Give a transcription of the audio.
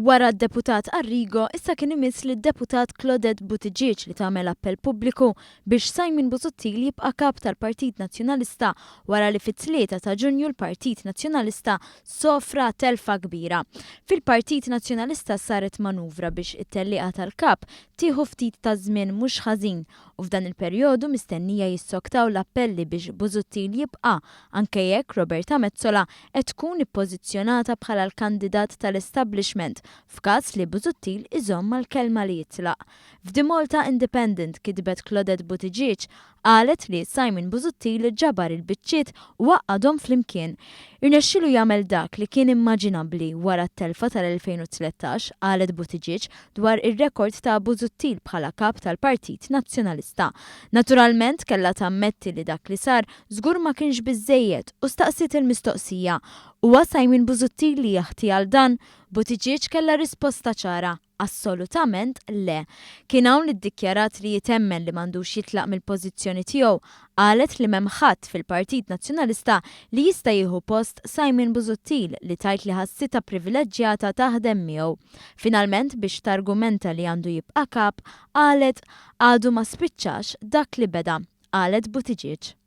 Wara d-Deputat Arrigo, issa kien imiss lid-Deputat Claudette Buttigieg li tagħmel appell pubbliku biex Simon Busuttil jibqa' Kap tal-Partit Nazzjonalista wara li fit-3 ta' Ġunju l-Partit Nazzjonalista sofra telfa kbira. Fil-Partit Nazzjonalista saret manuvra biex it-tellieqa tal-Kap tieħu ftit taż-żmien mhux ħażin u f'dan il-perjodu mistennija jissoktaw l-appelli biex Busuttil jibqa' anke jekk Roberta Metsola qed tkun ippożizzjonata bħala l-kandidat tal-establishment f'każ li Busuttil iżomm mal-kelma li jitlaq. F'The Malta Independent kitbet Claudette Buttigieg qalet li Simon Busuttil ġabar il-biċċiet u għaqqadhom flimkien. Irnexxielu jagħmel dak li kien immaġinabbli wara t-telfa tal-2013, qalet Buttigieg dwar ir-rekord ta' Busuttil bħala kap tal-Partit Nazzjonalista. Naturalment kellha tammetti li dak li sar żgur ma kienx biżżejjed u staqsiet il-mistoqsija, Huwa Simon Busuttil li jaħti għal dan? Buttigieg kellha risposta ċara, Assolutament le. Kien hawn li ddikjarat li hi temmen li m'għandux jitlaq mill-pożizzjoni tiegħu. Qalet li m'hemm ħadd fil-Partit Nazzjonalista li jista' jieħu post Simon Busuttil li tgħid li ħassitha privileġġjata taħdem miegħu. Finalment biex targumenta li għandu jibqa' kap, qalet, Għadu ma spiċċax dak li beda, qalet Buttigieg.